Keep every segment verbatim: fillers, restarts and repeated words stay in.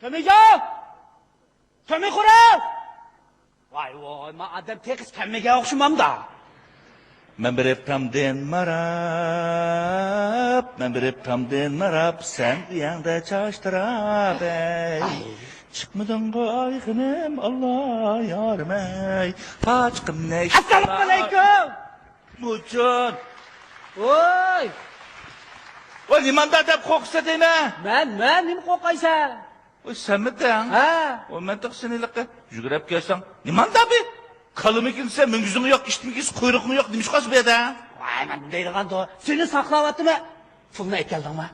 تۆمۈرجان! تۆمۈر خوراز! ۋاي ۋاي، ما ئادەم تېخىچە كەلمىگەن ئوخشىمامدا. مەن بېرىپ تامدىن ماراپ، مەن بېرىپ تامدىن ماراپ، سەن ئۆيەڭدە چاچتىراپ، ئەي. ئاي. چىقمىدىڭغۇ ئاي خېنىم، ئاللا يارىمەي. پاچىقىمنى ئەسسالامۇ ئەلەيكۇم. موچۇن. ۋوي. ۋوي، نېمانداق دەپ قورقىسەن دەيمەن. مەن، مەن نېمە قورقايسەن؟ ۋوي، سەنمىدىڭ؟ ھە. ۋوي، مەن تېخى سېنى ھېلىقى يۈگۈرۈپ كەلسەڭ، نېمانداق بى؟ كالىمىكىن دېسە، مۈڭگۈزۈڭ يوق، ئىشتىمىكىن دېسە، قۇيرۇقۇڭ يوق، نېمە ئىش قىلسا بۇ يەردە؟ ۋاي، مەن دەيدىغاندۇ، سېنى ساقلاۋاتىمەن. پۇلنى ئەكەلدىڭمۇ؟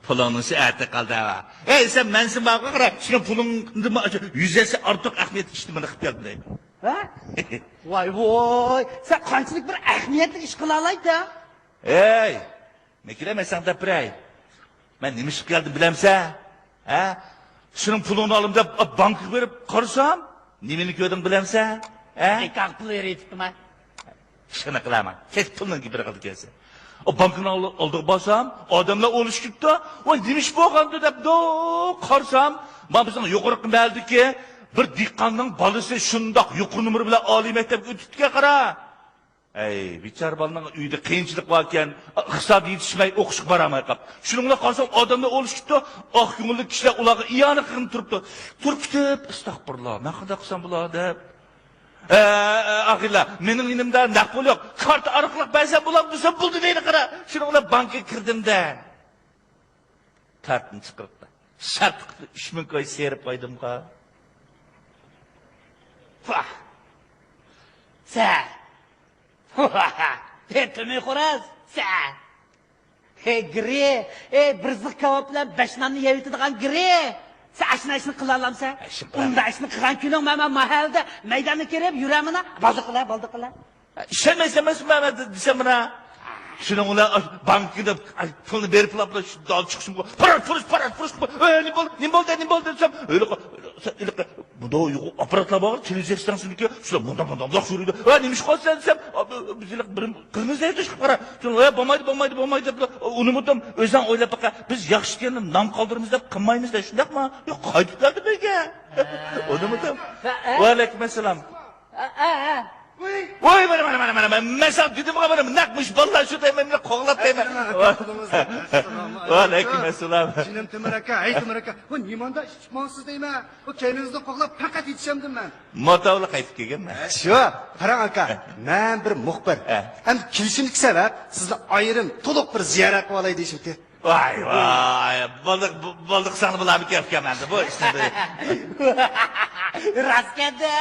پۇلۇڭنىڭ ئەتە قالدى ھاۋا. ھەي، سەن مەنسىن بارغا قارا، سېنىڭ پۇلۇڭدىن يۈز ھەسسە ئارتۇق ئەھمىيەتلىك ئىشنى مانا قىلىپ كەلدىم دەيمەن. ھە؟ ۋاي ۋوي، سەن قانچىلىك بىر ئەھمىيەتلىك ئىش قىلالايتتىڭ؟ ھەي، مەكىلە، مەن ساڭا دەپ بېرەي. مەن نېمە ئىش قىلىپ كەلدىم بىلەمسەن؟ ھە؟ سېنىڭ پۇلۇڭنى ئالىمەن دەپ بانكىغا بېرىپ قارىسام، نېمىنى كۆردۈڭ بىلەمسەن؟ ھە؟ نىكاھ پۇلى يېتىپتىما؟ ئىشقىلىپ قىلامەن. كەچ پۇلنىڭ گېپىنى قىلىپ كەلسە. ئۇ بانكىنىڭ ئالدىغا بارسام، ئادەملەر ئولىشىپ كېتىپتۇ. ۋاي، نېمە ئىش بولغاندۇ دەپ قارىسام، ما بىزنىڭ يۇقىرىقى مەھەللىدىكى بىر دېھقاننىڭ بالىسى شۇنداق يۇقىرى نومۇر بىلەن ئالىي مەكتەپكە ئۆتۈپتىكەن قارا. ئەي، بىچارە بالىنىڭ ئۆيىدە قىيىنچىلىق باركەن، ئىقتىسادى يېتىشمەي، ئوقۇشقا بارالماي قاپتۇ. شۇنىڭ بىلەن قارىسام، ئادەملەر ئولىشىپ كېتىپتۇ. ئاق كۆڭۈللۈك كىشىلەر ئۇلارغا ئىئانە قىلغىلى تۇرۇپتۇ. تۇرۇپ كېتىپ، ئەستەغپۇرۇللا، مەن قانداق قىلسام بولا دەپ. ئە، ئە، ئاخىرلا، مېنىڭ يېنىمدا نەق پۇل يوق، كارتا ئارقىلىق بەرسەم بولامدۇ دېسەم، بولدى دەيدۇ قارا. شۇنىڭ بىلەن بانكىغا كىردىم-دە. كارتىنى چىقىرىپلا، شارت قىلىپ ئۈچ مىڭ كوي سىيرىپ قويدۇمغۇ. ۋاھ! سە! ھە، تۆمۈر خوراز! سە! ھەي، گىرى! ھەي، بىر زىق كاۋاپ بىلەن بەش ناننى يەۋېتىدىغان گىرى! سەن ئاشۇنداق ئىشنى قىلالامسەن؟ ئە، ئىشنى قىلالام. ئۇنداق ئىشنى قىلغان كۈنۈڭ مەن، مەن مەھەلدە مەيدانغا كىرىپ يۈرەمەن، بالدۇق قىلە، بالدۇق قىلە. ئىشەنمەيسەن، مەن، مەن دېسەم مانا. شۇنىڭ بىلەن بانكىدا پۇلنى بېرىپلا، شۇ دال چىقىشىمغا، پارات پۇرۇش، پارات پۇرۇش. ئەي، نېمە بولدى، نېمە بولدى، نېمە بولدى دېسەم، ھېلىقى، ھېلىقى، بۇ يۇقىرى ئاپپاراتلار بار، تېلېۋىزور ئىستانسىسىنىڭكى، شۇلار مۇنداق، مۇنداق، مۇنداق يۈرىدۇ. ھە، نېمە ئىش قىلىسەن دېسەم، بىز ھېلىقى بىر قىزنى ئىزدەيدۇ، چىقىپ قارا. شۇنىڭ، ھە، بولمايدۇ، بولمايدۇ، بولمايدۇ دەپلا، ئۇنىمۇ ئۆزۈڭ ئويلاپ باقە. بىز ياخشى ئىكەننى نام قالدۇرىمىز دەپ قىلمايمىز دە، شۇنداقمۇ؟ يوق، قايتىپ كەلدى بىزگە. ئۇنىمۇ. ۋەئەلەيكۇم ئەسسالام. ۋوي، مانا، مانا، مانا، مانا، مەن ساڭا دېدىمغۇ، مانا، نەق مۇشۇ بالىلار شۇ دەيمەن، قوغلاپ دەيمەن. ئەسسالامۇ ئەلەيكۇم. ۋەئەلەيكۇم ئەسسالام. جېنىم تۆمۈر ئاكا، ھەي تۆمۈر ئاكا، بۇ نېمانداق ئىش تۇتماڭسىز دەيمەن. بۇ كەينىڭىزدىن قوغلاپ پەقەت يېتىشەمدىم مەن. موتور بىلەن قايتىپ كەلگەنمەن. شۇ، قاراڭ ئاكا، مەن بىر مۇخبىر. ھە. ئەمدى كېلىشىمدىكى سەۋەب سىزنى ئايرىم، تولۇق بىر زىيارەت قىلىۋالاي دېيىشىمتى. ۋاي، ۋاي، بولدى، بولدى، ساڭا بۇلارنى گەپ كەلمەمدى، بۇ ئىشنى بىر. راست گەپتە،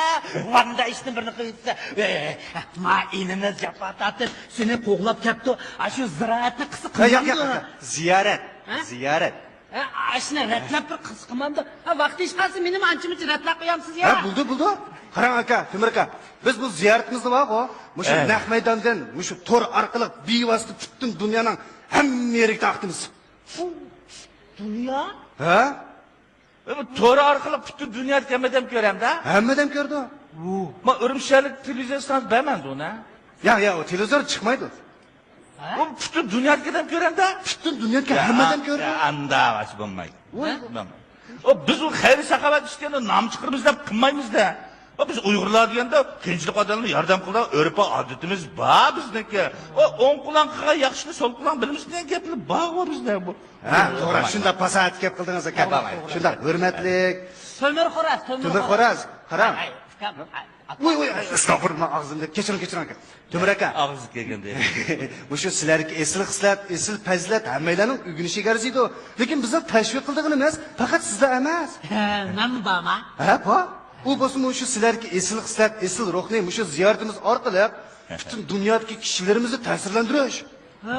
ۋاندا ئىشنى بىرنى قىلسا. ئە، ما ئىنىمىز جاپا تارتىپ، سېنى قوغلاپ كەپتۇ. ئاشۇ زىرائەتنى قىلسا. ھە، ياق، ياق، قىلمامدۇ؟ ياق. زىيارەت، ھە؟ زىيارەت. ھە، ئاشۇنى رەتلەپ بىر قىلسا قىلمامدۇ؟ ھە، ۋاقتى ئىشقالسا مېنىمۇ ئانچە-مۇنچە رەتلەپ قويامسىز يا؟ ھە، بولدى، بولدى. قاراڭ ئاكا، تۆمۈر ئاكا، بىز بۇ زىيارىتىمىزدا بارغۇ، مۇشۇ نەق مەيداندىن، مۇشۇ تور ئارقىلىق بىۋاسىتە پۈتۈن دۇنيانىڭ ھەممە يېرىگە تارقىتىمىز. دۇنيا؟ ھە؟ ئە، بۇ تور ئارقىلىق پۈتۈن دۇنيادىكى ھەممە ئادەم كۆرەمدە؟ ھەممە ئادەم كۆرىدۇ. ما ئۈرۈمچىلىك تېلېۋىزور ئىستانسىسى بەرمەمدۇ ئۇنى؟ ياق، ياق، ئۇ تېلېۋىزور چىقمايدۇ. ئۇ پۈتۈن دۇنيادىكى ئادەم كۆرەمدە؟ پۈتۈن دۇنيادىكى ھەممە ئادەم كۆرىدۇ. ئاندا ئاش بولمايدۇ. ۋاي. ئۇ بىز ئۇ خەير ساخاۋەت ئىشلىگەندە نام چىقىرىمىز دەپ قىلمايمىز دە. ئۇ بىز ئۇيغۇرلار دېگەندە قىيىنچىلىق ئادەملەرگە ياردەم قىلىدىغان ئۆرپ ئادىتىمىز بار بىزنىڭكى. ئۇ ئوڭ قولۇڭ قىلغان ياخشىنى سول قولۇڭ بىلمىسۇن دېگەن گەپلەر بارغۇ بىزدە بۇ. ھە، توغرا، شۇنداق پاساھەتلىك گەپ قىلدىڭىز ئاكا. شۇنداق ھۆرمەتلىك. تۆمۈر خوراز، تۆمۈر خوراز. قاراڭ. ۋوي، ۋوي، ئەستەغپۇرۇللا، ئاغزىمدىن. كەچۈرۈڭ، كەچۈرۈڭ ئاكا. تۆمۈر ئاكا. ئاغزى كەلگەندە. مۇشۇ سىلەردىكى ئېسىل خىسلەت، ئېسىل پەزىلەت ھەممەيلەننىڭ ئۆگىنىشىگە ئەرزىيدۇ. لېكىن بىزنىڭ تەشۋىق قىلىدىغىنىمىز پەقەت سىزدە ئەمەس. ھە، مەنمۇ بارما؟ ھە، بار. ئۇ بولسىمۇ شۇ سىلەردىكى ئېسىل خىسلەت، ئېسىل روھنى مۇشۇ زىيارىتىمىز ئارقىلىق پۈتۈن دۇنيادىكى كىشىلىرىمىزنى تەسىرلەندۈرۈش. ھە،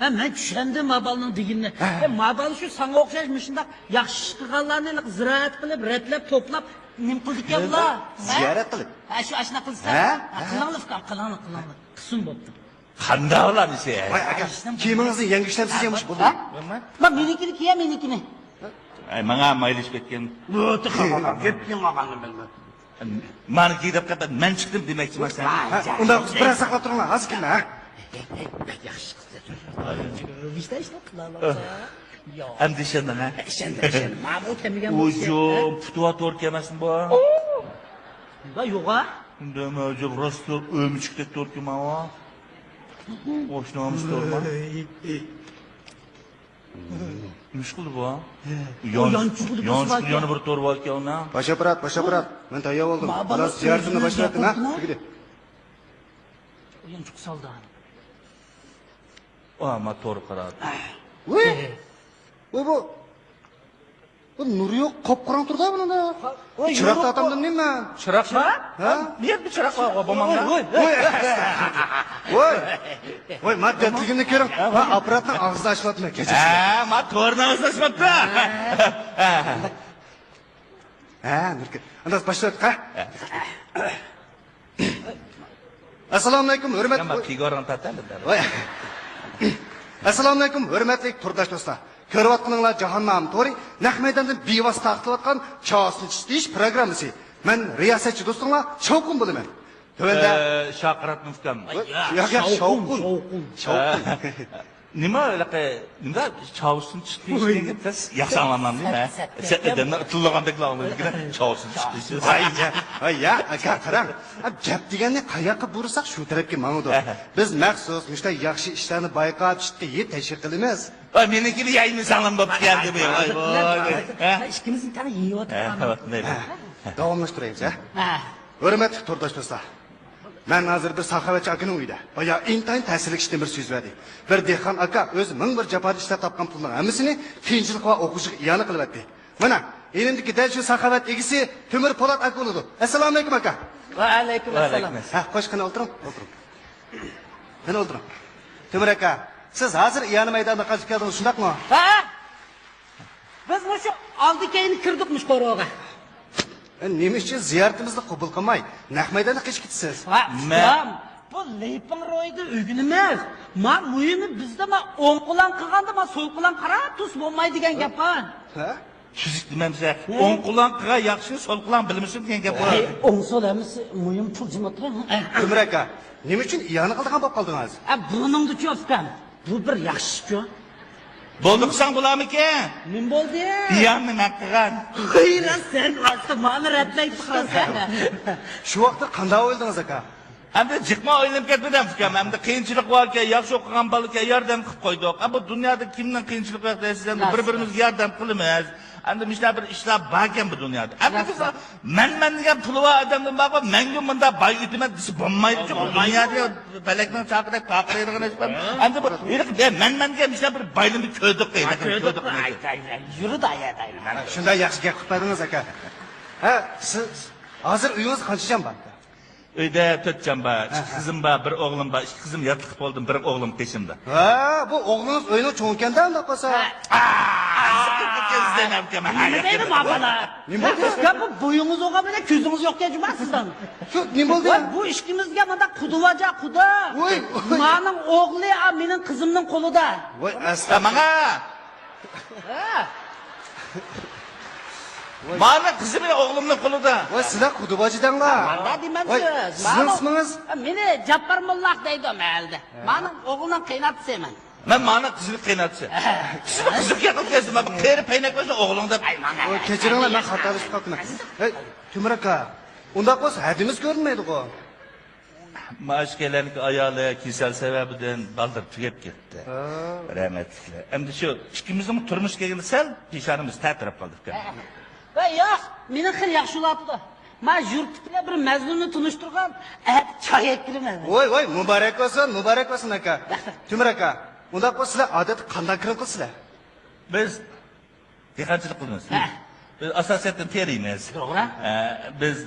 ھە، مەن چۈشەندىم ما بالىنىڭ دېگىنىنى. ھە. ھە، ما بالا شۇ ساڭا ئوخشاش مۇشۇنداق ياخشى ئىش قىلغانلارنى زىرائەت قىلىپ، رەتلەپ، توپلاپ، نېمە قىلىدىكەن بۇلار؟ ھە؟ زىيارەت قىلىپ. ھە، شۇ ئاشۇنداق قىلسا. ھە؟ ھە، قىلىڭلار، ئۇكام، قىلىڭلار، قىلىڭلار. قىلسۇن بوپتۇ. قانداق بۇلارنى سىز؟ ۋاي ئاكا، كىيىمىڭىزنى يەڭگۈشلەپ سىز يەڭگۈش بولدى. ھە؟ ما مېنىڭكىنى كىيە، مېنىڭكىنى. ئەي، ماڭا مايلىشىپ كەتكەن. ئۆتە قالغانلار، گەپ يېڭىلغاننى بىلمەي. مانى كىي دەپ قاپتۇ، مەن چىقتىم دېمەكچىمەن سەن. ھە، ئۇنداق بولسا بىرئاز ساقلاپ تۇرۇڭلار، ھازىر كېلىمەن، ھە. بەك ياخشى چىقىپتۇ. ۋىجدان ئىشلەپ قىلالامسا؟ ياق. ئەمدى ئىشەندىڭ، ھە؟ ئىشەندىم، ئىشەندىم. مانا بۇ كەلمىگەن بولسا. ئۇجۇم، پۇتىۋاتور كەمەسمۇ بۇ؟ ئۇندا يوغا. ئۇجۇم، راست ئۆمۈچۈكتەك توركى ماۋا. ئوشنامىز تورما. نېمە ئىش قىلدى بۇ؟ يانچۇقىدا يانچۇقىدا يەنە بىر تور بار ئىكەن ئۇنىڭ. باش ئاپپارات، باش ئاپپارات. مەن تەييار بولدۇم. بىراز زىيارىتىمنى باشلاۋەتتىم، ھە؟ ئۇيانچۇق سالدى. ئا، ما تور قارا. ۋۇي! ۋۇي، بۇ، بۇ نۇر يوق، قاپقاراڭغۇ تۇردا بۇنىڭدا. ۋۇي، چىراغ تارتامدىم نېمە؟ چىراغ ما؟ ھە؟ نېمە بىر چىراغ بار، بولمامدا. ۋۇي، ۋۇي. ۋۇي، ما دەتلىكىمنى كۆرۈڭ. ما ئاپپاراتنىڭ ئاغزىنى ئاچماپتىمەن، كەچۈرسىڭىز. ھە، ما تورنىڭ ئاغزىنى ئاچماپتۇ. ھە، نۇركە. ئانداز باشلاۋاتقا. ئەسسالامۇئەلەيكۇم، ھۆرمەت. يا، ما پىگورىڭ تارتامدىم. ۋاي. ئەسسالامۇئەلەيكۇم، ھۆرمەتلىك تورداش دوستلار. كۆرۈۋاتقىنىڭلار جاھان مامۇ تورى نەق مەيداندىن بىۋاسىتە تارقىتىۋاتقان چاۋشيەن چىش دېيىش پروگراممىسى. مەن رىياسەتچى دوستۇڭلار شاۋقۇن بولىمەن. تۆۋەندە ئە، شاقىراتمۇ ئۇكام. ياق، ياق، شاۋقۇن، شاۋقۇن. شاۋقۇن. شاۋقۇن. ئە، نېمە ھېلىقى، نېمە چاۋشيەن چىش دېيىش دېگەن گەپ تەس ياخشى ئاڭلانمامدۇ، ھە؟ سەت ئادەمنى تىللىغاندەكلا ئاڭلايدىكەن، چاۋشيەن چىش دېيىش. ۋاي، يا، ۋاي، يا، ئاكا، قاراڭ. ئە، گەپ دېگەننى قاياققا بۇرىساق شۇ تەرەپكە ماڭىدۇ. ھە، ھە. بىز مەخسۇس مۇشۇنداق ياخشى ئىشلارنى بايقاپ، چىتقا يېيىپ تەشۋىق قىلىمىز. ۋاي، مېنىڭكىنى يەيمىسەڭلار بوپتۇ ئەمدى. ۋاي، ۋاي. ھە؟ ئىككىمىزنى تەڭ يېيىۋاتىدۇ. ھە، ھە، ھە. داۋاملاشتۇرايمىز، ھە؟ ھە. ھۆرمەتلىك تورداش دوستلار، مەن ھازىر بىر ساخاۋەتچى ئاكىنىڭ ئۆيىدە. بايا ئىنتايىن تەسىرلىك ئىشتىن بىر سۆز بەردى. بىر دېھقان ئاكا ئۆزى مىڭ بىر جاپادا ئىشلەپ تاپقان پۇلنىڭ ھەممىسىنى تىيىنچىلىقى بار ئوقۇغۇچىغا ئىئانە قىلىۋەتتى. مانا، ئېلىمدىكى دەل شۇ ساخاۋەت ئىگىسى تۆمۈر پولات ئاكا بولىدۇ. ئەسسالامۇئەلەيكۇم، ئاكا. ۋەئەلەيكۇم ئەسسالام. ھە، خوش، قېنى ئولتۇرۇڭ، ئولتۇرۇڭ. قېنى ئولتۇرۇڭ. تۆمۈر ئاكا، سىز ھازىر ئىئانە مەيدانىدا قاچىلىپ كەلدىڭىز، شۇنداقمۇ؟ ھە؟ بىز مۇشۇ ئالدى كەينى كىردۇق مۇشۇ قورۇغا. ئە، نېمە ئۈچۈن زىيارىتىمىزنى قوبۇل قىلماي، نەق مەيداندا قېچىپ كېتىسىز؟ ۋە مە- ئۇستام، بۇ لېيپىڭ رويىدا ئۆگىنىمىز. ما مۇھىمى بىزدە ما ئوڭ قولان قىلغاندا ما سول قولان قاراپ تۇرسا بولمايدۇ دېگەن گەپ بار. ھە؟ تۈزۈك دېمەمسە، ھە؟ ئوڭ قولان قىلغان ياخشى، سول قولان بىلمىسۇن دېگەن گەپ بار. ئەي، ئۆڭ سول ھەممىسى مۇھىم پۇل جىمىترا. تۆمۈر ئاكا، نېمە ئۈچۈن ئىئانە قىلىدىغان بولۇپ قالدىڭىز؟ ئە، بۇنىڭدىچۇ ئۇستام. بۇ بىر ياخشى ئىشچۇ. بولدى قىلساڭ بولارمىكىن؟ نېمە بولدى؟ ئىئانىنى مەن قىلغان. ھەي، راست سەن، راست، مانا رەتلەيتتىق، راست سەن. شۇ ۋاقىتتا قانداق ئويلىدىڭىز، ئاكا؟ ئەمدى جىقما ئويلىنىپ كەتمىدىم، ئۇكام. ئەمدى قىيىنچىلىق باركەن، ياخشى ئوقۇغان بالىكەن، ياردەم قىلىپ قويدۇق. ئە، بۇ دۇنيادا كىمنىڭ قىيىنچىلىقى يوق دەيسىز، ئەمدى بىر بىرىمىزگە ياردەم قىلىمىز. ئەمدى مۇشۇنداق بىر ئىشلار باركەن بۇ دۇنيادا. ئەمدى بىز مەن، مەن دېگەن پۇلى بار ئادەمدىن بارغۇ، مەنگۇ مۇنداق باي ئۆتىمەن دېسە بولمايدۇ. بۇ دۇنيادا پەلەكنىڭ چاقىدەك پارقىرايدىغان ئىش بار. ئەمدى بۇ ھېلىقى مەن، مەن دېگەن مۇشۇنداق بىر بايلىقنى كۆردۇق دەيدۇ. كۆردۇق. يۈرىدۇ ئايا. شۇنداق ياخشى گەپ قىلىپ بەردىڭىز، ئاكا. ھە، سىز ھازىر ئۆيىڭىزدە قانچە جان بار؟ ئۆيدە تۆت جان بار، ئىككى قىزىم بار، بىر ئوغلۇم بار. ئىككى قىزىم ياتلىق بولدۇم، بىر ئوغلۇم قېشىمدا. ھە، بۇ ئوغلىڭىز ئۆينىڭ چوڭىكەندە ئۇنداق بولسا. نېمە دەيدۇ ما بالا؟ نېمە بولدى؟ يا بۇ بويىڭىز ئوغان بىلەن كۆزىڭىز يوقكەن جۇما سىزنىڭ. شۇ نېمە بولدى؟ ۋاي، بۇ ئىككىمىزگە مانداق قۇدا باجا قۇدا. ۋوي، ۋوي. مانىڭ ئوغلى، ئا، مېنىڭ قىزىمنىڭ قولىدا. ۋوي، ئەستەغپۇرۇللا. ماڭا. ھە. مانا قىزىم ئوغلۇمنىڭ قولىدا. ۋاي، سىلەر قۇدا باجا دەڭلار. مانا دېمەمسىز. ۋاي، سىزنىڭ ئىسمىڭىز؟ مېنى جاپپار موللا دەيدۇ مەھەللىدە. مانىڭ ئوغلىنىڭ قېيناتىسى مەن. مەن مانا قىزىنىڭ قېيناتىسى. قىزىم قىزىق گەپ قىلىپ كەلسە، مانا قېرى پەينەك بولسا ئوغلۇڭ دەپ. ئاي، مانا. ۋاي، كەچۈرۈڭلار، مەن خاتالىشىپ قاپتىمەن. ھەي، تۆمۈر ئاكا، ئۇنداق بولسا ھەددىمىز كۆرۈنمەيدىغۇ. مانا ئىككىيلەننىڭكى ئايالى كېسەل سەۋەبىدىن بالدۇر تۈگەپ كەتتى. ھا. رەھمەتلىكلەر. ئەمدى شۇ ئىككىمىزنىڭ تۇرمۇشقا كەلگەندە سەل پېشانىمىز تەتۈرەپ قالدى ئۇكام. ۋە ياق، مېنىڭ خېلى ياخشى بولۇۋاتىدۇ. ما يۇرتتىكىلەر بىر مەزلۇمنى تونۇشتۇرغان، ئەتە چاي ئەكىرىمەن. ۋوي، ۋوي، مۇبارەك بولسۇن، مۇبارەك بولسۇن ئاكا. تۆمۈر ئاكا، ئۇنداق بولسا سىلەر ئادەتتە قانداق كىرىم قىلىسىلەر؟ بىز دېھقانچىلىق قىلىمىز. ھە. بىز ئاساسىيەتتىن تېرىيمىز. توغرا. ئە، بىز،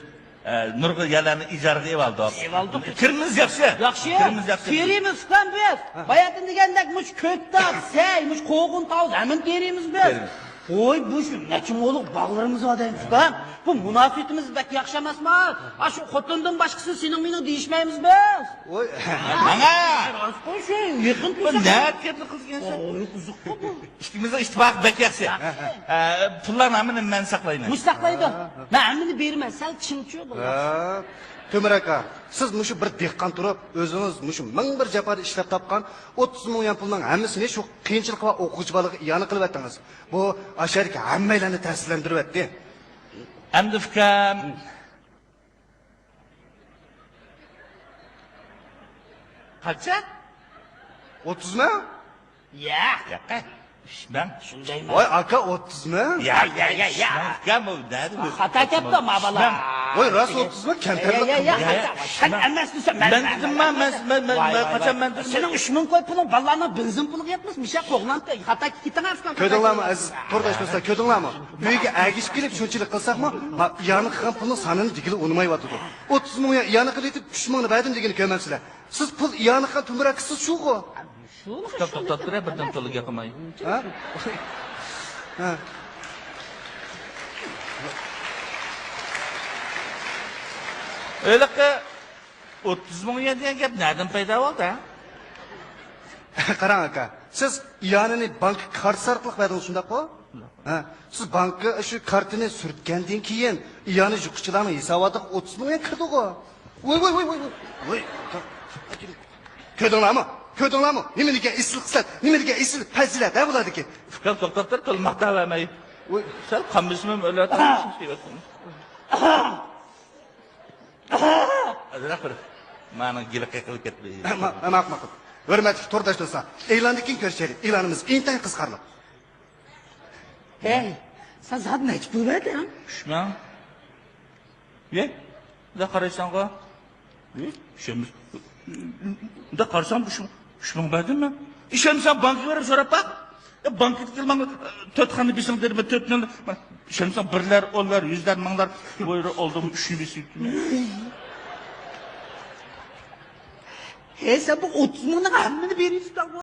ئە، نۇرغۇن يەرلەرنى ئىجارىگە ئېلىۋالدۇق. ئېلىۋالدۇق. كىرىمىمىز ياخشى. ياخشى. كىرىمىمىز ياخشى. تېرىيمىز ئۇكام بىز. ھە. باياتىن دېگەندەك مۇشۇ كۆكتات، سەي، مۇشۇ قوغۇن تاۋۇز ھەممىنى تېرىيمىز بىز. تېرىيمىز. ۋوي، بۇ شۇ نەچچە مولۇق باغلىرىمىز بار دەيمىز ئۇكام. بۇ مۇناسىۋىتىمىز بەك ياخشى ئەمەسما؟ ئاشۇ خوتۇندىن باشقىسىنى سېنىڭ مېنىڭ دېيىشمەيمىز بىز. ۋوي. ماڭا. راست قوي، شۇ يېقىن بۇ تۇرسا. نەدە گەپنى قىلىدىكەنسەن؟ ئوغرى قىزىققۇ بۇ. ئىككىمىزنىڭ ئىتتىپاقى بەك ياخشى. ياخشى. ئە، پۇللارنى ھەممىنى مەن ساقلايمەن. مۇشۇ ساقلايدۇ. ھە، ھە. مەن ھەممىنى بېرىمەن، سەل چىڭچۇ بولغاچ. ھە. تۆمۈر ئاكا، سىز مۇشۇ بىر دېھقان تۇرۇپ، ئۆزىڭىز مۇشۇ مىڭ بىر جاپادا ئىشلەپ تاپقان ئوتتۇز مىڭ يۈەن پۇلنىڭ ھەممىسىنى شۇ قىيىنچىلىقى بار ئوقۇغۇچى بالىغا ئىئانە قىلىۋەتتىڭىز. بۇ ئاشۇ يەردىكى ھەممەيلەننى تەسىرلەندۈرۈۋەتتى. ئەمدى ئۇكام، قاچان؟ ئوتتۇز مىڭ؟ يا. ياقى. ئۈچ مىڭ. شۇندايمۇ؟ ۋاي، ئاكا، ئوتتۇز مىڭ؟ يا، يا، يا، يا. ئۈچ مىڭ ئۇكام، ئۇ نەدە؟ خاتا كەپتۇ، ما بالا. ۋاي، راست ئوتتۇز مىڭ، كەمتەرلىك قىلدىڭىز. يا، يا، يا. سەن ئەمەس دېسەم، مەن، مەن دېدىمما، مەن، مەن، مەن، ۋاي، ۋاي، قاچان ۋاي. مەن دېدىم؟ سېنىڭ ئۈچ مىڭ كوي پۇلۇڭ بالىلارنىڭ بېنزىن پۇلىغا يەتمەس، مىشا قوغلانتى، خاتا كېتىڭ ئەسكەن. كۆردۈڭلارمۇ، ئەزىز تورداش دوستلار، كۆردۈڭلارمۇ؟ ئۆيگە ئەگىشىپ كېلىپ شۇنچىلىك قىلساقمۇ، ما، ئىئانە قىلغان پۇلنىڭ سانىنى دېگىلى ئۇنىمايۋاتىدۇ. ئوتتۇز مىڭ ئىئانە قىلىۋېتىپ، ئۈچ مىڭنى بەردىم دېگىنى كۆرمەمسىلەر. سىز پۇل ئىئانە قىلغان تۆمۈر ئاكا سىز شۇغۇ؟ شۇ، توختاپ، شۇ. توختاپ تۇرە، بىردەم تولا گەپ قىلماي. ھە؟ ھە. ھېلىقى ئوتتۇز مىڭ يۈەن دېگەن گەپ نەدىن پەيدا بولدى، ھە؟ قاراڭ، ئاكا، سىز ئىئانىنى بانكا كارتىسى ئارقىلىق بەردىڭىز، شۇنداققۇ؟ ھە، سىز بانكا شۇ كارتىنى سۈرتكەندىن كېيىن، ئىئانە يۇقۇچىلارنىڭ ھېساباتىغا ئوتتۇز مىڭ يۈەن كىردىغۇ؟ ۋوي، ۋوي، ۋوي، ۋوي، ۋوي. ۋوي. كۆردۈڭلارمۇ؟ كۆردۈڭلارمۇ؟ نېمە دېگەن ئېسىل خىسلەت، نېمە دېگەن ئېسىل پەزىلەت، ھە، بۇلاردىكى؟ ئۇكام، توختاپ تۇر، تولۇق ماختاۋەرمەي. ۋوي. سەل قاممىسىمۇ ئۆلۈۋاتىمەن. ئازراق بىر مانا گېلى قېقىلىپ كەتتى. ما-، ماقۇل، ماقۇل. ھۆرمەتلىك تورداش دوستلار، ئېلاندىن كېيىن كۆرۈشەيلى. ئېلانىمىز ئىنتايىن قىزىقارلىق. ھەي، سەن زادى نەچچە پۇل بەردىڭ؟ ئۈچ مىڭ. يە، بۇنداق قارايسەنغۇ. يە، ئۈچ مىڭ. بۇنداق قارىسام، ئۈچ مىڭ، ئۈچ مىڭ بەردىممۇ؟ ئىشەنمىسەڭ بانكىغا بېرىپ سوراپ باق. يا، بانكىدىكى ماڭا، ئە، تۆت خانىنى بېسىڭ دېدىم، تۆت مىڭ. ئىشەنمىسەڭ بىرلەر، ئونلار، يۈزلەر، مىڭلار. بۇ يەردە ئالدىم، ئۈچنى بېسىۋېتىمەن. ھەي، سەن بۇ ئوتتۇز مىڭنىڭ ھەممىنى بېرىۋېتىپسەنغۇ.